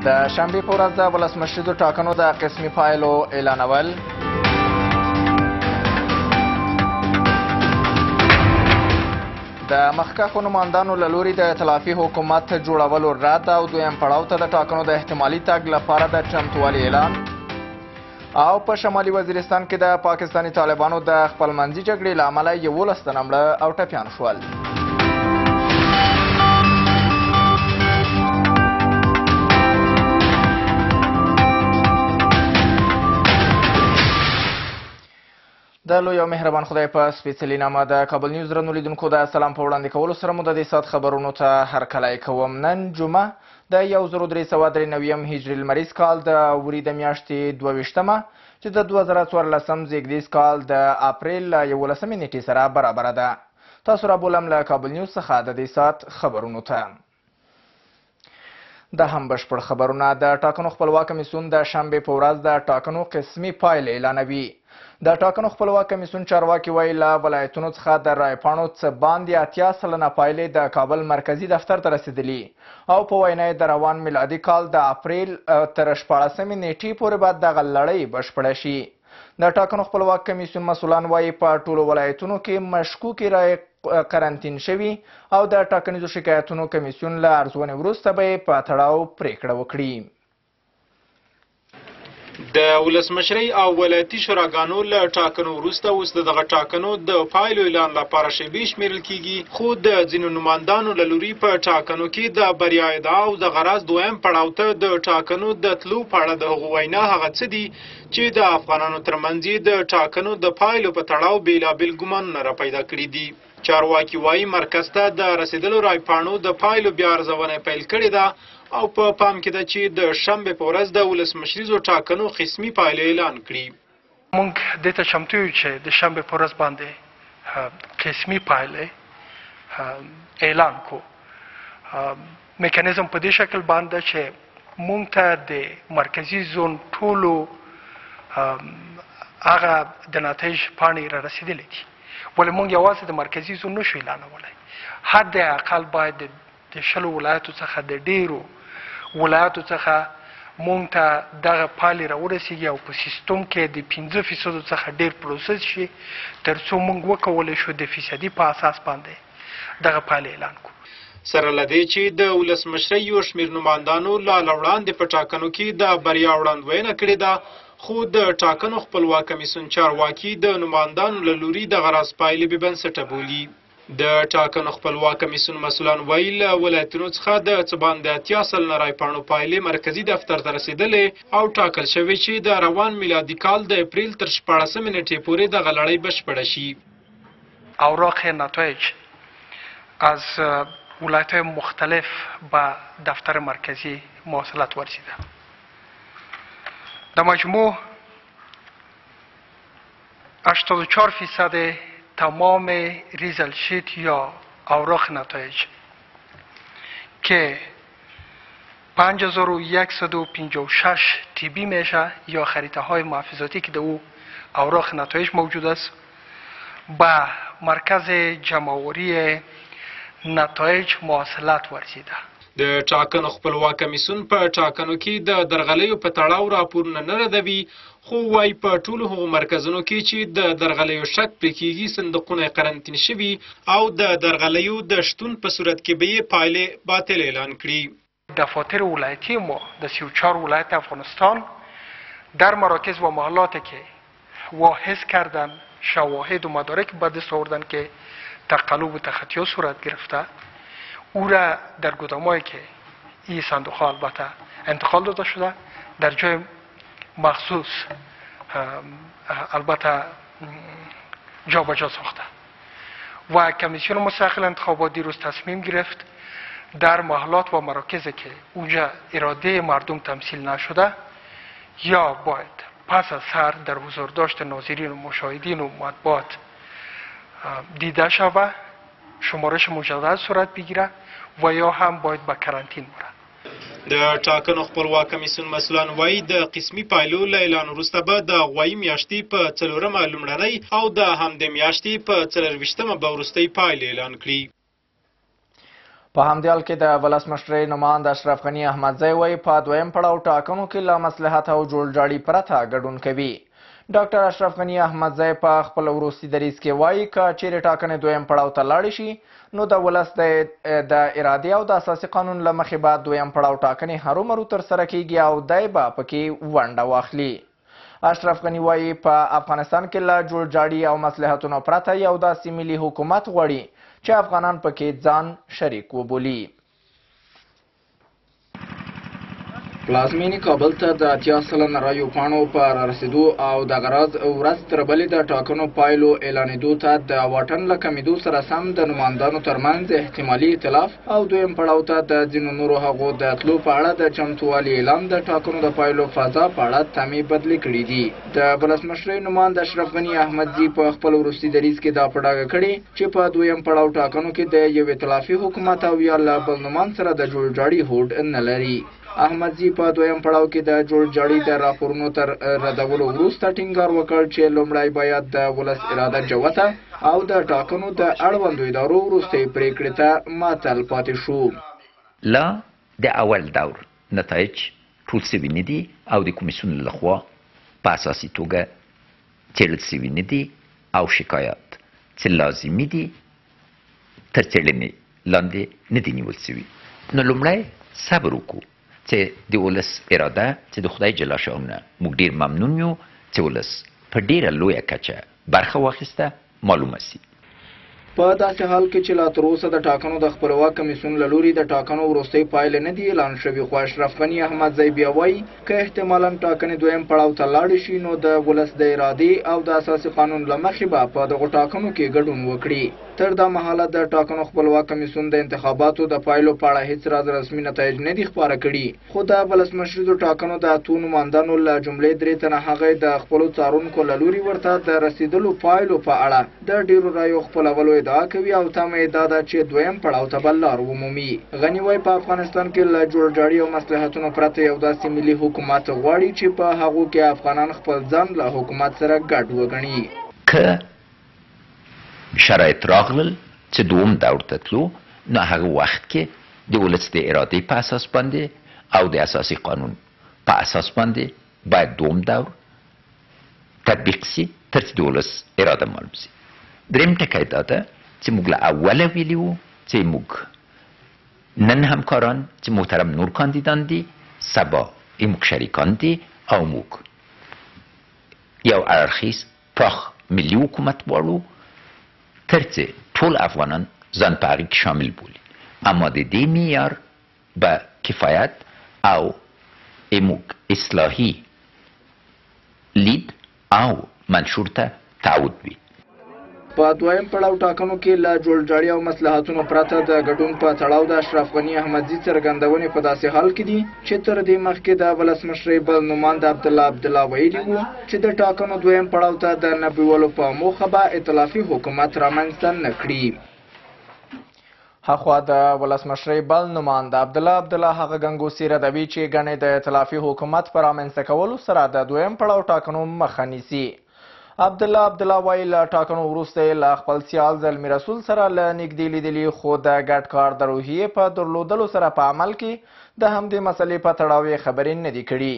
د شنبې په ورځ د ولسمشریزو ټاکنو د قسمي پایلو اعلانول، د مخکښو نوماندانو له لوري د ائتلافي حکومت جوړولو رد او دویم پړاو ته د ټاکنو د احتمالي تګ لپاره د چمتوالي اعلان، او په شمالي وزیرستان کې د پاکستاني طالبانو د خپلمنځي جګړې له امله 11 تنه مړه او ټپیان شول. د لوی او مهربان خدای په سپېڅلي نامه د کابل نیوز درنو لیدونکو د سلام په وړاندې کولو سره مو د دې ساعت خبرونو ته هرکلی کوم. نن جمعه د 1393 هجري لمریز کال د وري د میاشتې 22مه چې د 2014 زېږدیز کال د اپریل له 11مې نېټې سره برابره ده. تاسو رابولم له کابل نیوز څخه د دې ساعت خبرونو ته. د هم بشپړ خبرونه. د ټاکنو خپلواک کمیسیون د شنبې په ورځ د ټاکنو قسمي پایلې اعلانوي. د ټاکنو خپلواک کمیسیون چارواکي وایي له ولایتونو څخه د رای پاڼو څه باندې 80% پایلې د کابل مرکزي دفتر ته رسېدلي او په وینا یې د روان میلادي کال د اپریل تر 16مې نېټې پورې به دغه لړۍ بشپړه شي. د ټاکنو خپلواک کمیسیون مسولان وایي په ټولو ولایتونو کې مشکوکې رایې قرنطین شوي او د ټاکنیزو شکایتونو کمیسیون له ارزونې وروسته به یې په تړاو پرېکړه وکړي. د ولسمشرۍ او ولایتي شوراګانو له ټاکنو وروسته اوس د دغه ټاکنو د پایلو اعلان لپاره شېبې شمېرل کېږي، خو د ځینو نوماندانو له لوري په ټاکنو کې د بریا ادعا او دغه راز دویم پړاو ته د ټاکنو د تلو په اړه د هغو وینا هغه څه دي چې د افغانانو ترمنځ یې د ټاکنو د پایلو په تړاو بېلابېل ګومانونه را پیدا کړي دي. چارواکي وایي مرکز ته د رسېدلو رای پاڼو د پایلو بیا ارزونه پیل کړې ده او په پام کې ده چې د شنبې په ورځ د ولسمشریزو ټاکنو قسمي پایلې اعلان کړي. موږ دې ته چمتو یو چې د شنبې په ورځ باندې قسمي پایلې اعلان کړو. میکانیزم په دې شکل باندې چې موږ ته د مرکزي زون ټولو هغه د نتایج پاڼې را رسېدلې دي، ولې موږ یوازې د مرکزي زون نشو اعلانولی. حد اقل باید د 20 ولایتو څخه د ډیرو ولایتو څخه مونږ ته دغه پایلې راورسیږي او په سیستم کې د 5% څخه ډیر پروسس شي ترڅو مونږ وکولی شو د فیصدي په اساس باندې دغه پایلې اعلان کړو. سره له دې چې د ولسمشرۍ یو شمېر نوماندانو لا له وړاندې په ټاکنو کې د بریا وړاندوینه کړې ده، خو د ټاکنو خپلواک کمیسیون چارواکي د نوماندانو له لوري دغه راز پایلې بې بنسټه بولي. د ټاکنو خپلواک کمیسیون مسولان وایي له ولایتونو څخه د څه باندې 80% رای پاڼو پایلې مرکزي دفتر ته رسېدلې او ټاکل شوې چې د روان میلادي کال د اپریل تر 16مې نېټې پورې دغه لړۍ بشپړه شي. اوراق نتایج از ولایت‌های مختلف به دفتر مرکزی مواصلت ورزیده. در مجموع 84% تمام ریزل شیت یا اوراق نتایج که 5156 تیبی میشه یا خریطه های محافظاتی که در او اوراق نتایج موجود است به مرکز جمع‌آوری نتایج مواصلت ورزیده. د ټاکنو خپلواک کمیسیون په ټاکنو کې د درغلیو په تړاو راپورونه نه ردوي، خو وایي په ټولو هغو مرکزونو کې چې د درغلیو شک پرې کېږي صندوقونه یې قرنطین شوي او د درغلیو د شتون په صورت کې به یې پایلې باطل اعلان کړي. دفاتر ولایتی ما د 34 ولایت افغانستان در مراکز و محلات که واحض کردن شواهد و مدارک به دست آوردن که تقلب و تخطی صورت گرفته، او را در گدامایی که این صندوق ها البته انتقال داده شده در جای مخصوص البته جابجا ساخته و کمیسیون مستقل انتخابات دیروز تصمیم گرفت در محلات و مراکز که اونجا اراده مردم تمثیل نشده یا باید پس از سر در حضور داشت ناظرین و مشاهدین و مطبوعات دیده شود، شمارش مجدد صورت بگیره و یا هم باید به کرانتین بره. د ټاکنو خپلواک کمیسیون مسولان وایي د قسمي پایلو له اعلان وروسته به د غوایي میاشتې په 4مه لومړنۍ او د همدې میاشتې په 24مه به وروستۍ پایلې اعلان کړي. په همدې حال کې د ولسمشرۍ نوماند اشرف غني احمدزی وایي په دویم پړاو ټاکنو کې له مصلحت او جوړجاړي پرته ګډون کوي. ډاکټر اشرف غني احمدزی په خپل وروستي دریځ کې وایي که چیرې ټاکنې دویم پړاو ته لاړې شي نو د ولس د ارادې او د اساسي قانون له مخې به دویم پړاو ټاکنې هرومرو ترسره کیږي او دی به پکې ونډه واخلي. اشرف غني وایي په افغانستان کې له جوړجاړي او مصلحتونو پرته یو داسې ملي حکومت غواړي چې افغانان پکې ځان شریک وبولي. پلازمینې کابل ته د 80% رایو پاڼو په رارسېدو او دغه راز ورځ تر بلې د ټاکنو پایلو اعلانېدو ته د واټن له کمېدو سره سم د نوماندانو ترمنځ احتمالي ائتلاف او دویم پړاو ته د ځینو نورو هغو د تلو په اړه د چمتووالي اعلان د ټاکنو د پایلو فضا په اړه تمې بدلې کړې دي. د ولسمشرۍ نوماند اشرف غني احمدزي په خپل وروستي دریځ کې دا په ډاګه کړې چې په دویم پړاو ټاکنو کې د یو ائتلافي حکومت او یا له بل نوماند سره د جوړجاړي هوډ نه لري. احمدزي په دویم پړاو کې د جوړجاړي د راپورونو تر ردولو وروسته ټینګار وکړ چې لومړی باید د ولس اراده جوته او د ټاکنو د اړوندو ادارو وروستۍ پرېکړې ته معطل پاتې شو. لا د اول دور نتایج ټول سوي نه دي او د کمیسیون لخوا په اساسي توګه څېړل سوي نه دي او شکایات چې لازمي دي تر څېړنې لاندې نه دي نیول سوي. نو لومړی صبر وکړو چې د ولس اراده چې د خدای جل شانه نه موږ ډېر ممنون یو چې ولس په ډېره لویه کچه برخه واخیسته معلومه سي. په داسې حال کې چې لا تر اوسه د ټاکنو د خپلواک کمیسیون له لوري د ټاکنو وروستۍ پایلې نه دي اعلان شوي، خو اشرف غني احمدزی بیا وایي که احتمالاً ټاکنې دویم پړاو ته لاړې شي نو د ولس د ارادې او د اساسي قانون له مخې به په دغو ټاکنو کې ګډون وکړي. تر دا مهاله د ټاکنو خپلواک کمیسیون د انتخاباتو د پایلو په اړه هیڅ راز رسمي نتایج نه دي خپاره کړي، خو د ولسمشریزو ټاکنو د 8 نوماندانو له جملې 3 تنه هغه د خپلو څارونکو له لوري ورته د رسېدلو پایلو په اړه د ډېرو رایو خپلولو ادعا کوي او تمه یې دا ده چې دویم پړاو ته به لار ومومي. غني وایي په افغانستان کې له جوړجاړي او مصلحتونو پرته یو داسې ملي حکومت غواړي چې په هغو کې افغانان خپل ځان له حکومت سره ګډ وګڼي. که شرایط راغلل چې دوم دور ته تلو نو هغه وخت کې د ولس د ارادې په اساس باندې او د اساسي قانون په اساس باندې باید دوم دور تطبیق سي تر چې د ولس اراده معلوم سي. دریم ټکی دا ده چې موږ له اوله ویلي وو چې موږ نن همکاران چې محترم نور کاندیدان دي، سبا یې موږ شریکان دي او موږ یو اړخیز پراخ ملي حکومت غواړو تر چې ټول افغانان ځان په هغې کې شامل بولي. اما د دې معیار به کفایت او موږ اصلاحي لید او منشور ته تعود وي. په دویم پړاو ټاکنو کې له جوړجاړي او مصلحتونو پرته د ګډون په تړاو د اشرف غني احمدزي څرګندونې په داسې حال کې دي چې تر دې مخکې د ولسمشرۍ بل نوماند عبدالله عبدالله ویلي وو چې د ټاکنو دویم پړاو ته د نه بیولو په موخه به ائتلافي حکومت رامنځته نه کړي. هاخوا د ولسمشرۍ بل نوماند عبدالله عبدالله هغه ګنګوسې ردوي چې ګڼې د ائتلافي حکومت په رامنځته کولو سره د دویم پړاو ټاکنو مخه نیسي. عبدالله عبدالله وایي له ټاکنو وروسته یې له خپل سیال زلمي رسول سره له نږدې لیدلي، خو د ګډ کار د روحیې په درلودلو سره په عمل کې د همدې مسئلې په تړاو یې خبرې نه دي کړي.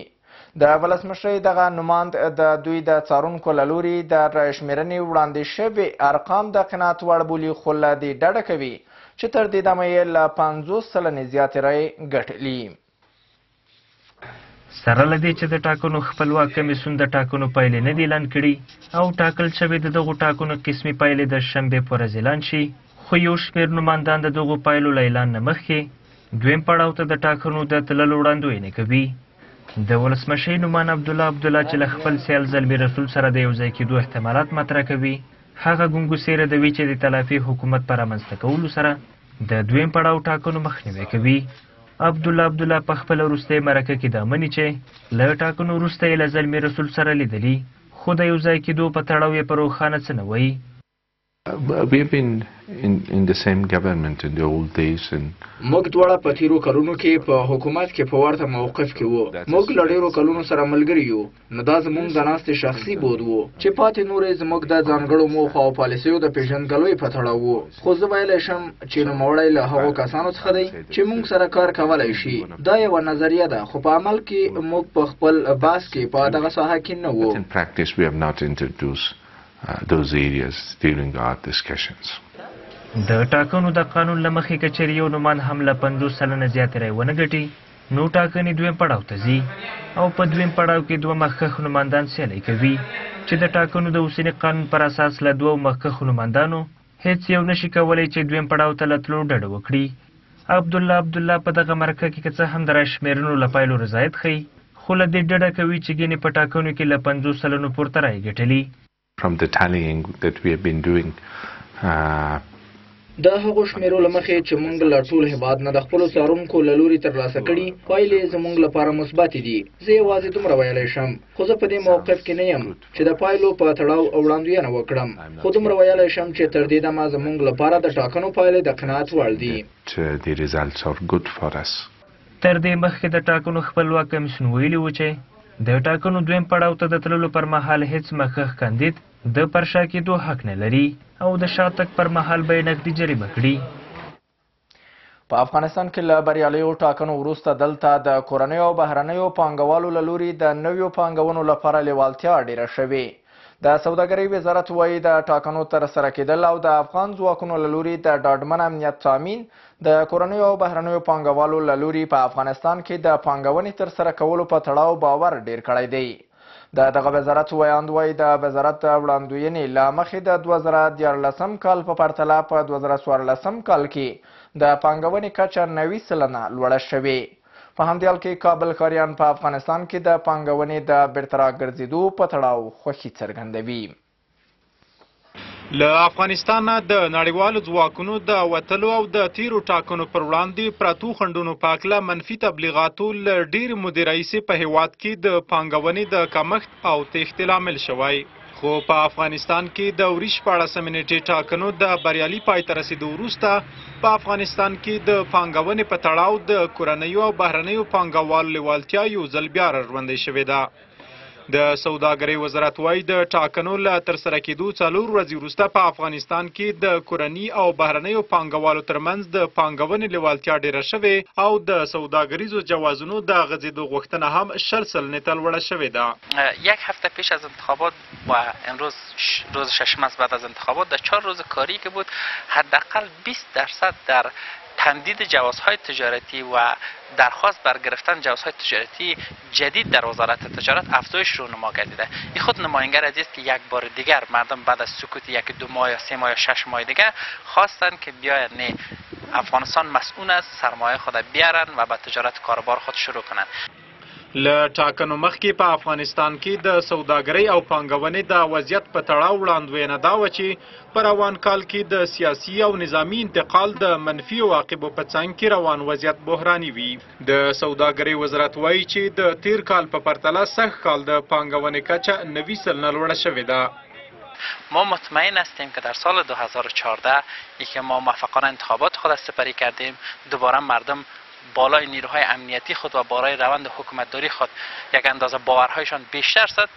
د ولسمشرۍ دغه نوماند د دوی د څارونکو له لوري د رایې شمېرنې وړاندې شوې ارقام د قناعت وړ بولي، خو له دې ډډه کوي چې تر دې دمه یې له 50% زیاتې رایې ګټلي. سره له دې چې د ټاکنو خپلواک کمیسیون د ټاکنو پایلې نه دي اعلان کړي او ټاکل شوې د دغو ټاکنو قسمي پایلې د شنبې په ورځ اعلان شي، خو یو شمېر نوماندان د دغو پایلو له اعلان نه مخکې دویم پړاو ته د ټاکنو د تللو وړاندوینې کوي. د ولسمشرۍ نوماند عبدالله عبدالله چې له خپل سیال زلمي رسول سره د یو ځای کېدو احتمالات مطرح کوي، هغه ګنګوسې ردوي چې د ائتلافي حکومت په رامنځته کولو سره د دویم پړاو ټاکنو مخنیوی کوي. عبدالله عبدالله په خپله وروستۍ مرکه کې دا مني چې له ټاکنو وروسته یې له زلمي رسول سره لیدلي، خو د یو ځای کېدو په تړاو یې په روښانه څه نه وایي. We have been in the same government in the old days and موږ دواړه په تیرو کلونو کې په حکومت کې په ورته موقف کې وو. موږ له ډیرو کلونو سره ملګري یو، نو دا زموږ د ناستې شخصي بود وو چې پاتې نورې زموږ د ځانګړو موخو او پالیسیو د پیژندګلوۍ په تړاو وو. خو زه ویلی شم چې نوموړی له هغو کسانو څخه دی چې موږ سره کار کولی شي. دا یوه نظریه ده، خو په عمل کې موږ په خپل بحث کې په دغه ساحه کې نه وو. But in practice we have not introduced those areas during our discussions. د ټاکنو د قانون له مخې که چېرې یو نوماند هم له 50% زیاتې رایې ونه ګټي، نو ټاکنې دویم پړاو ته ځي او په دویم پړاو کې دوه مخکښ نوماندان سیالي کوي چې د ټاکنو د اوسني قانون پر اساس له دوو مخکښو نوماندانو هیڅ یو نشي کولی چې دویم پړاو ته له تلو ډډه وکړي. عبدالله عبدالله په دغه مرکه کې که څه هم د رای شمېرنو له پایلو رضایت ښيي، خو له دې ډډه کوي چې ګینې په ټاکنو کې له 50% پورته رایې ګټلي. From the tallying that we have been doing, د هغو شمیرو له مخې چې موږ له ټول هیواد نه د خپلو څارونکو له لوري ترلاسه کړي، پایلې زموږ لپاره مثبتې دي. زه یوازې دومره ویلی شم، خو زه په دې موقف کې نه یم چې د پایلو په تړاو وړاندوینه وکړم، خو دومره ویلی شم چې تر دې دمه زموږ لپاره د ټاکنو پایلې د قناعت وړ دي. The results are good for us. تر دې مخکې د ټاکنو خپلواک کمیسیون ویلي و چې د ټاکنو دویم پړاو ته د تللو پر مهال هیڅ مخکښ کاندید د پر شا کېدو حق نه لري او د شاتګ پر مهال به یې نقدي جریمه کړي. په افغانستان کې له بریالیو ټاکنو وروسته دلته د کورنیو او بهرنیو پانګوالو له لوري د نویو پانګونو لپاره لیوالتیا ډیره شوې. د سوداګرۍ وزارت وایي د ټاکنو ترسره کېدل او د افغان ځواکونو له لوري د ډاډمن امنیت تامین د کورنیو او بهرنیو پانګوالو له لوري په افغانستان کې د پانګونې ترسره کولو په تړاو باور ډیر کړی دی. د دغه وزارت ویاند وایي د وزارت د وړاندوینې له مخې د 2013 کال په پرتله په 2014 کال کې د پانګونې کچه 90% لوړه شوې. په همدې حال کې کابل ښاریان په افغانستان کې د پانګونې د بیرته راګرځېدو په تړاو خوښي څرګندوي. له افغانستانه د نړیوالو ځواکونو د وتلو او د تیرو ټاکنو پر وړاندې پرتو خنډونو په هکله منفي تبلیغاتو له ډېرې مودې راهیسې په هیواد کې د پانګونې د کمښت او تېښتې لامل شوی. خو په افغانستان کې د وري 16 نیټې ټاکنو د بریالي پای ته رسېدو وروسته په افغانستان کې د پانګونې په تړاو د کورنیو او بهرنیو پانګوالو لیوالتیا یو ځل بیا راژوندۍ شوې ده. د سوداګرۍ وزارت وایي د ټاکنو له ترسره کېدو 4 ورځې وروسته په افغانستان کې د کورني او بهرنیو پانګوالو ترمنځ د پانګونې لیوالتیا ډېره شوې او د سوداګریزو جوازونو د غځېدو غوښتنه هم 20% ته لوړه شوې ده. یک هفته پیش از انتخابات و امروز روز ششم است بعد از انتخابات، در 4 روز کاری که بود حداقل 20% در تمدید جوازهای تجارتی و درخواست بر گرفتن جوازهای تجارتی جدید در وزارت تجارت افزایش رونما گردیده. این خود نماینگر از است که یک بار دیگر مردم بعد از سکوت 1-2 ماه یا 3 ماه یا 6 ماه دیگر خواستند که بیاید نه افغانستان مسئول است، سرمایه خود بیارن و به تجارت کاروبار خود شروع کنند. له ټاکنو مخکې په افغانستان کې د سوداګرۍ او پانګونې د وضعیت په تړاو وړاندوینه دا وه چې په روان کال کې د سیاسي او نظامي انتقال د منفي عواقبو په څنګ کې روان وضعیت بحراني وي. د سوداګرۍ وزارت وایي چې د تیر کال په پرتله سږ کال د پانګونې کچه 90% لوړه شوې ده. ما مطمئن هستیم که در سال 2014 ای که ما موفقانه انتخابات خود سپری کردیم، دوباره مردم بالای نیروهای امنیتی خود و بالای روند حکومتداری خود یک اندازه باورهایشان بیشتر شد.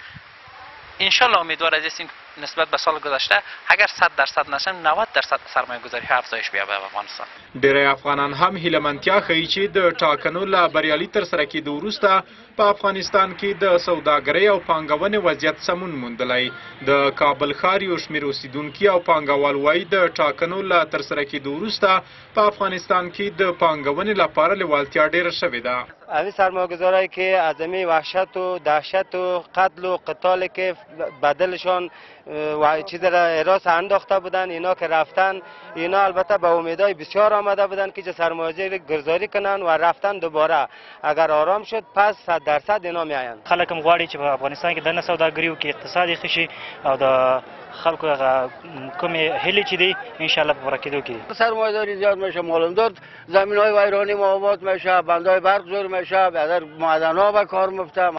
انشالله امیدوار هستیم نسبت به سال گذشته اگر 100% نشم 90% سرمایه گذاری ها افزایش بیابه افغانستان. ډیری افغانان هم هیلهمندتیا ښيي چې د ټاکنو له بریالي ترسره کېدو وروسته په افغانستان کې د سوداګرۍ او پانګونې وضعیت سمون موندلی. د کابل ښار یو شمېر اوسېدونکي او پانګوال وایي د ټاکنو له ترسره کېدو وروسته په افغانستان کې د پانګونې لپاره لیوالتیا ډېره شوې ده. همین سرمایه‌گذارایی که از همین وحشت و دهشت و قتل و قتال که بدلشان و چیز را حراس انداخته بودن، اینا که رفتن، اینا البته به امیدهای بسیار آمده بودن که سرمایه گذاری کنن و رفتن دوباره. اگر آرام شد پس 100% اینا میآیند. خلک هم غواړي چې په افغانستان کې دننه سوداګري وکړي، اقتصاد یې ښه شي او د خلکو هغه کومې هیلې چې دي انشاءالله په پوره کېدو کې دي. سرمایه‌داری زیاد میشه، معلومدار زمین‌های ویرانی ما آباد میشه، بندهای برق جور میشه، بعد معدن‌ها به کار میفته.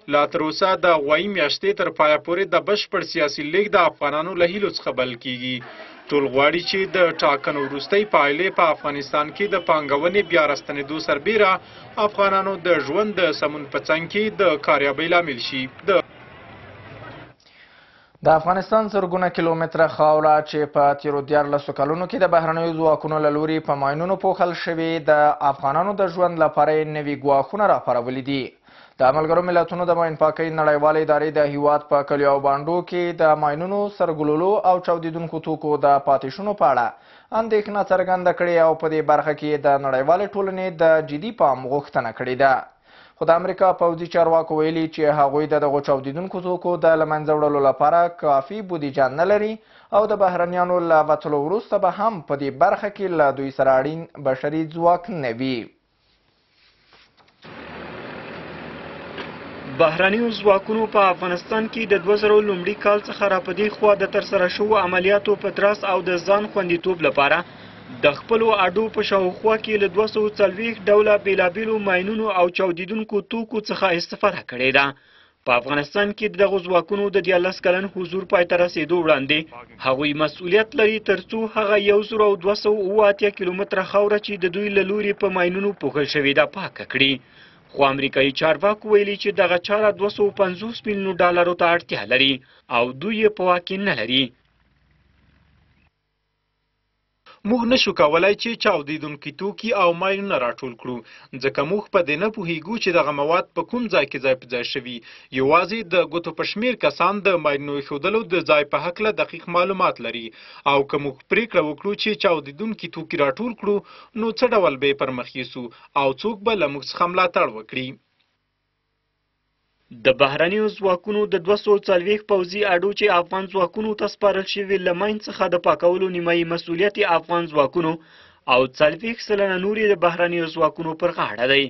لا تر اوسه د غوایي میاشتې تر پایه پورې د بشپړ سیاسي لیږد د افغانانو له هیلو څخه بلل کیږي. ټول غواړي چې د ټاکنو وروستۍ پایلې په افغانستان کې د پانګونې بیا راستنېدو سربېره افغانانو د ژوند د سمون په څنګ کې د کاریابۍ لامل شي. د افغانستان زرګونه کیلومتره خاوره چې په تېرو 13 کلونو کې د بهرنیو ځواکونو له لوري په ماینونو پوښل شوې، د افغانانو د ژوند لپاره یې نوي ګواښونه راپارولي دي. د ملګرو ملتونو د ماین پاکۍ نړیوالې ادارې د هیواد په کلیو او بانډو کې د ماینونو، سرګلولو او چاودېدونکو توکو د پاتې شونو په اړه اندېښنه څرګنده کړې او په دې برخه کې د نړیوالې ټولنې د جدي پام غوښتنه کړې ده. خو د امریکا پوځي چارواکو ویلي چې هغوی د دغو چاودېدونکو توکو د له منځه وړلو لپاره کافي بودیجه نه لري او د بهرنیانو له وتلو وروسته به هم په دې برخه کې له دوی سره اړین بشري ځواک نه وي. بهرنیو ځواکونو په افغانستان کې د 2001 کال څخه را په دې خوا د ترسره شوو عملیاتو په ترڅ او د ځان خوندیتوب لپاره د خپلو اډو په شاوخوا کې له 240 ډوله بېلابېلو ماینونو او چاودېدونکو توکو څخه استفاده کړې ده. په افغانستان کې د دغو ځواکونو د 13 کلن حضور پای ته رسېدو وړاندې هغوی مسؤلیت لري ترڅو هغه 1287 کیلومتره خاوره چې د دوی له لوري په ماینونو پوښل شوې ده پاکه کړي. خو امریکایي چارواکو ویلي چې دغه چاره 250 میلیونو ډالرو ته اړتیا لري او دوی یې په واک کې نه لري. موږ نشو کولای چې چاودېدونکي توکي او ماینونه راټول کړو، ځکه موږ په دې نه پوهیږو چې دغه مواد په کوم ځای کې ځای په ځای شوي. یوازې د ګوتو په شمېر کسان د ماینونو ایښودلو د ځای په هکله دقیق معلومات لري، او که موږ پرېکړه وکړو چې چاودېدونکي توکي راټول کړو، نو څه ډول به یې پر مخ یوسو او څوک به له موږ څخه ملاتړ وکړي؟ د بهرنیو ځواکونو د 240 پوځي اډو چې افغان ځواکونو ته سپارل شوي له ماین څخه د پاکولو نیمایي مسؤلیت افغان ځواکونو او 40% نور یې د بهرنیو ځواکونو پر غاړه دی.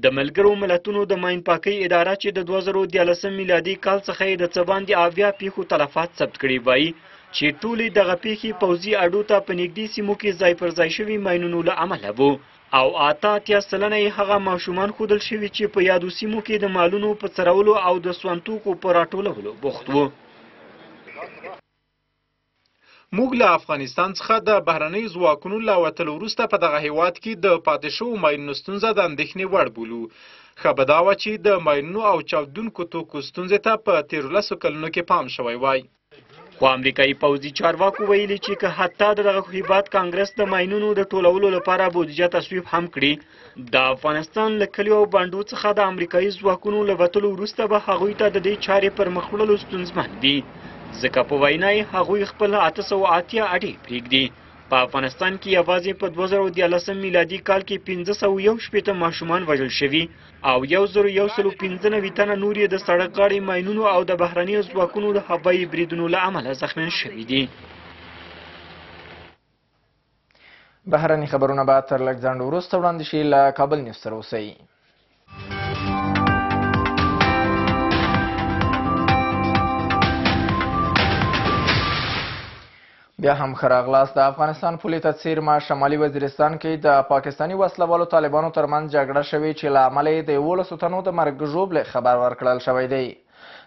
د ملګرو ملتونو د ماین پاکۍ اداره چې د 2013 میلادي کال څخه یې د څه باندې 70 پیښو تلفات ثبت کړي وایي چې ټولې دغه پیښې پوځي اډو ته په نږدې سیمو کې ځای پر ځای شوي ماینونو له امله وو او 88% یې هغه ماشومان ښودل شوي چې په یادو سیمو کې د مالونو په څرولو او د سوانتوکو په راټولولو بوخت وو. موږ له افغانستان څخه د بهرنیو ځواکونو له وتلو وروسته په دغه هیواد کې د پاتې شوو ماینونو ستونزه د اندېښنې وړ بولو. ښه به دا وه چې د ماینونو او چاودونکو توکو ستونزې ته په تېرو 10 کلونو کې پام شوی وای. خو امریکایي پوځي چارواکو ویلي چې که حتی د دغه هیواد کانګرس د ماینونو د ټولولو لپاره بودیجه تصویب هم کړي، د افغانستان له کلیو او بانډو څخه د امریکایي ځواکونو له وتلو وروسته به هغوی ته د دې چارې پر مخ وړلو ستونزمن دي، ځکه په وینا یې هغوی خپل 880 اډې پرېږدي. په افغانستان کې یوازې په 2013 میلادي کال کې 561 ماشومان وژل شوي او 1195 تنه نور یې د سړک غاړې ماینونو او د بهرنیو ځواکونو د هوایي بریدونو له امله زخمیان شوي دي. بهرني خبرونه به تر لږ ځنډ وروسته وړاندې شي. له کابل نیوز سره اوسئ. بیا هم ښه راغلاست. د افغانستان پولې ته څېرمه شمالي وزیرستان کې د پاکستاني وسلهوالو طالبانو ترمنځ جګړه شوې چې له امله یې د 11 تنو د مرګ ژوبلې خبر ورکړل شوی دی.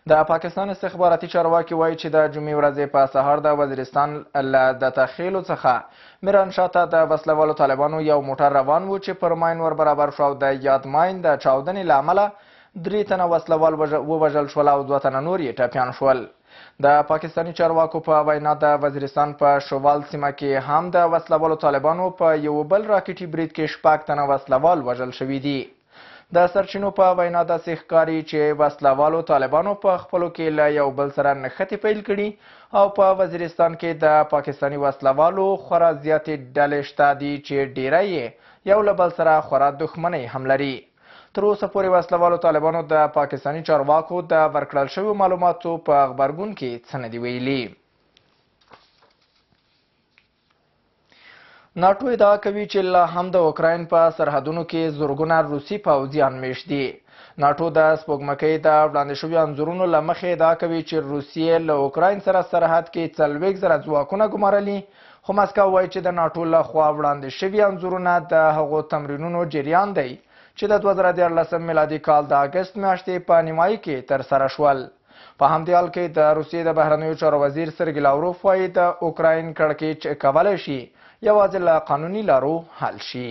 د پاکستان استخباراتي چارواکي وایي چې د جمعې ورځې په سهار د وزیرستان له دتاخیلو څخه میرانشاه ته د وسلهوالو طالبانو یو موټر روان و چې پر ماین ور برابر شو او د یاد ماین د چاودنې له امله 3 تنه وسلهوال ووژل شول او 2 تنه نور یې ټپیان شول. د پاکستاني چارواکو په وینا د وزیرستان په شوال سیمه کې هم د وسلهوالو طالبانو په یو بل راکټي برید کې 6 تنه وسلهوال وژل شوي دي. د سرچینو په وینا داسې ښکاري چې وسلهوالو طالبانو په خپلو کې له یو بل سره نښتې پیل کړي او په وزیرستان کې د پاکستاني وسلهوالو خورا زیاتې ډلې شته دي چې ډیری یې یو له بل سره خورا دښمنۍ هم لري. تر اوسه پورې وسلهوالو طالبانو د پاکستاني چارواکو د ورکړل شویو معلوماتو په غبرګون کې څه نه دي ویلي. ناټو ادعا کوي چې لا هم د اوکراین په سرحدونو کې زرګونه روسي پوځیان مېشت دي. ناټو د سپوږمکۍ د وړاندې شویو انځورونو له مخې ادعا کوي چې روسیې له اوکراین سره سرحد کې 40,000 ځواکونه ګمارلي، خو مسکو وایي چې د ناټو له خوا وړاندې شوي انځورونه د هغو تمرینونو جریان دی چې د 2013 میلادي کال د اګست میاشتې په نیمایي کې ترسره شول. په همدې حال کې د روسیې د بهرنیو چارو وزیر سرګي لاوروف وایي، د اوکراین کړکېچ کولی شي یوازې له قانوني لارو حل شي.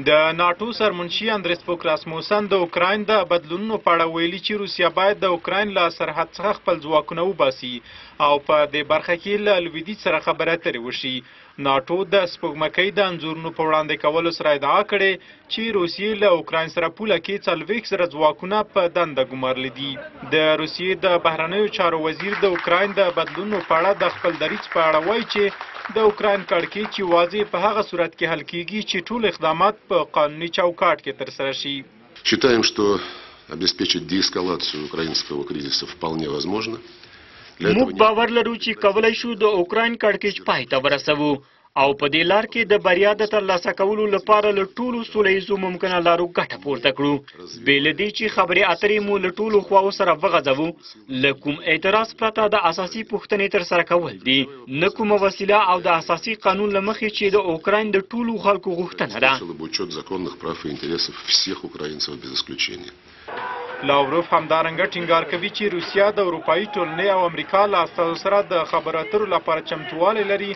د ناټو سرمنشي اندرس فوک راسموسن د اوکراین د بدلونونو په اړه ویلي چې روسیه باید د اوکراین له سرحد څخه خپل ځواکونه وباسي او په دې برخه کې له لویدیځ سره خبرې اترې وشي. ناټو د سپوږمکۍ د انځورونو په وړاندې کولو سره ادعا کړې چې روسیې له اوکراین سره پوله کې 40,000 ځواکونه په دنده ګمارلي دي. د روسیې د بهرنیو چارو وزیر د اوکراین د بدلونونو په اړه د خپل دریځ په اړه وایي چې د اوکراین کړکېچ یوازې په هغه صورت کې حل کیږي چې ټول اقدامات په قانوني چوکاټ کې ترسره شي. Считаем, что обеспечить деэскалацию украинского кризиса вполне возможно. موږ باور لرو چې کولی شو د اوکراین کړکېچ پای ته ورسوو او په دې لار کې د بریا د ترلاسه کولو لپاره له ټولو سوله ییزو ممکنه لارو ګټه پورته کړو، بې له دې چې خبرې اترې مو له ټولو خواوو سره وغځوو. له کوم اعتراض پرته د اساسي پوښتنې ترسره کول دي، نه کومه وسیله او د اساسي قانون له مخې چې د اوکراین د ټولو خلکو غوښتنه ده. لاوروف همدارنګه ټینګار کوي چې روسیه د اروپایي ټولنې او امریکا له استازو سره د خبرو اترو لپاره چمتووالی لري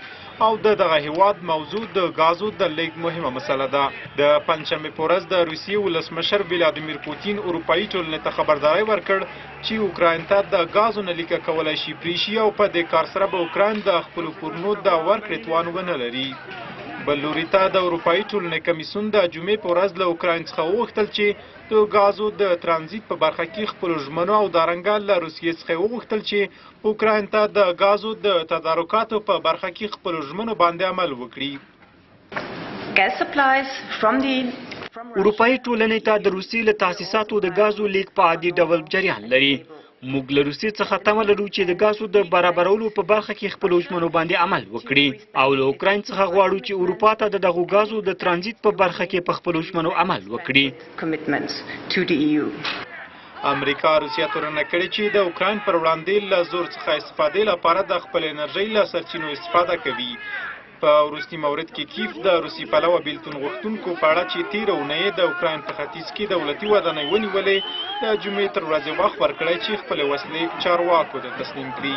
او د دغه هیواد موضوع د ګازو د لیږد مهمه مسله ده. د پنجشنبې په ورځ د روسیې ولسمشر ولادیمیر پوتین اروپایي ټولنې ته خبرداری ورکړ چې اوکراین ته د ګازو نلیکه کولی شي پرې شي او په دې کار سره به اوکراین د خپلو پورونو د ورکړې توان ونه لري. بل لوري ته د اروپایي ټولنې کمیسیون د جمعې په ورځ له اوکراین څخه وغوښتل چې د ګازو د ترانزیت په برخه کې خپلو ژمنو او دارنګه له روسیې څخه وغوښتل چې اوکراین ته د ګازو د تدارکاتو په برخه کې خپلو ژمنو باندې عمل وکړي. اروپایي ټولنې ته د روسیې له تاسیساتو د ګازو لیږد په عادي ډول جریان لري. موږ له روسیې څخه تمه لرو چې د ګازو د برابرولو په برخه کې خپلو ژمنو باندې عمل وکړي او له اوکراین څخه غواړو چې اروپا ته د دغو ګازو د ترانزیت په برخه کې په خپلو ژمنو عمل وکړي. امریکا روسیه تورنه کړې چې د اوکراین پر وړاندې له زور څخه استفادې لپاره د خپل انرژۍ له سرچینو استفاده کوي. په وروستي مورد کې کیف د روسي پلوه بیلتون غوښتونکو په اړه چې تېره اونۍ یې د اوکراین په ختیځ کې دولتي ودانۍ ونیولې د جمعې تر ورځې وخت ورکړی چې خپلې وسلې چارواکو ته تسلیم کړي.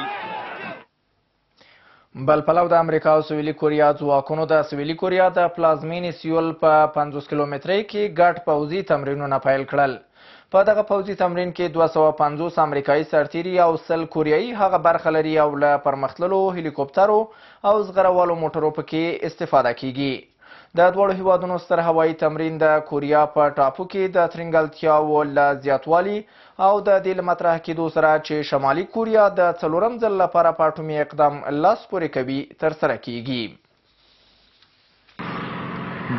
بل پلو د امریکا او سویلي کوریا ځواکونو د سویلي کوریا د پلازمینې سیول په 50 کیلومترۍ کې ګډ پوځي تمرینونه پیل کړل. په دغه پوځي تمرین کې 250 امریکایي سرتیري او 100 کوریایي هغه برخه لري او له پرمختللو هلیکوپترو او زغروالو موټرو پکې استفاده کیږي. د دواړو هیوادونو ستر هوایي تمرین د کوریا په ټاپو کې د ترینګلتیاوو له زیاتوالي او د دې له مطرح کېدو سره چې شمالي کوریا د څلورم ځل لپاره په اټومي اقدام لاس پورې کوي ترسره کیږي.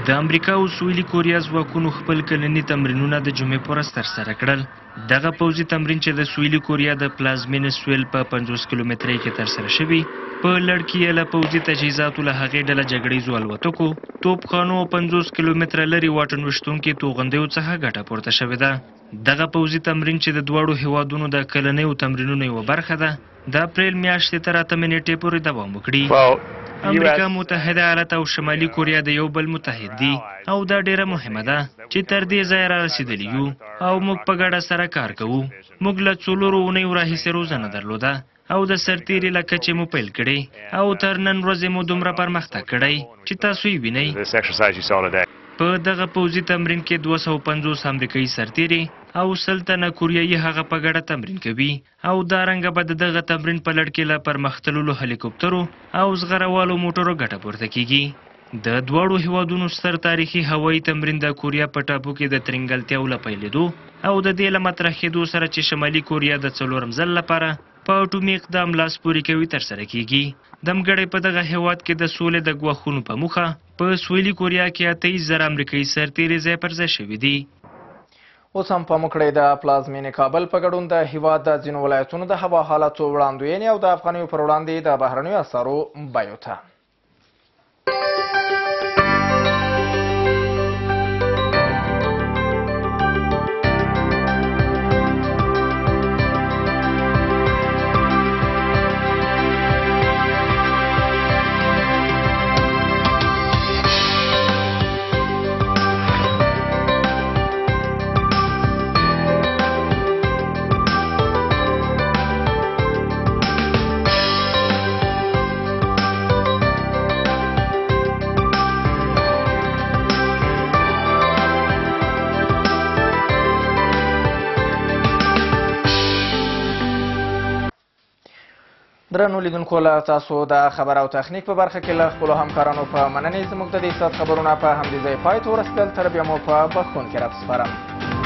د امریکا او سویلي کوریا ځواکونو خپل کلني تمرینونه د جمعې په ورځ ترسره کړل. دغه پوځي تمرین چې د سویلي کوریا د پلازمینې سویل په 50 کیلومترۍ کې ترسره شوي، په لړ کې یې له پوځي تجهیزاتو له هغې ډله جګړیزو الوتکو، توپخانو او 50 کیلومتره لرې واټن ویشتونکي توغندیو څخه ګټه پورته شوې ده. دغه پوځي تمرین چې د دواړو هیوادونو د کلنیو تمرینونو یوه برخه ده، د اپریل میاشتې تر 8مې نېټې پورې دوام وکړي. امریکا متحده ایالات او شمالي کوریا د یو بل متحد دي او دا ډیره مهمه ده چې تر دې ځایه را رسېدلي یو او موږ په ګډه سره کار کوو. موږ له 4 اونیو راهیسې روزنه درلوده او د سرتیري له کچې مو پیل کړې او تر نن ورځې مو دومره پرمختګ کړی چې تاسو یې وینئ. په دغه پوځي تمرین کې 250 امریکایي سرتیري او 100 تنه کوریایي هغه په ګډه تمرین کوي او دارنګه به د دغه تمرین په لړ کې له پرمختللو هلیکوپترو او زغروالو موټرو ګټه پورته کیږي. د دواړو هیوادونو ستر تاریخي هوایي تمرین د کوریا په ټاپو کې د ترینګلتیاو له پیلېدو او د دې له مطرح کېدو سره چې شمالي کوریا د څلورم ځل لپاره په اټومي اقدام لاس پورې کوي ترسره کیږي. دمګړی په دغه هیواد کې د سولې د ګواښونو په موخه په سویلي کوریا کې 28,000 امریکایي سرتیري ځای پر ځای شوي دي. اوس هم پام وکړئ د پلازمینې کابل په ګډون د هیواد د ځینو ولایتونو د هوا حالاتو وړاندوینې او د افغانیو پر وړاندې د بهرنیو اسعارو بیو ته. درنو لیدونکو، له تاسو د خبر او تخنیک په برخه کې له خپلو همکارانو په مننې زموږ د دې ساعت خبرونه په همدې ځای پای ته ورسېدل. تر بیا مو په بخښونکي رب سپارم.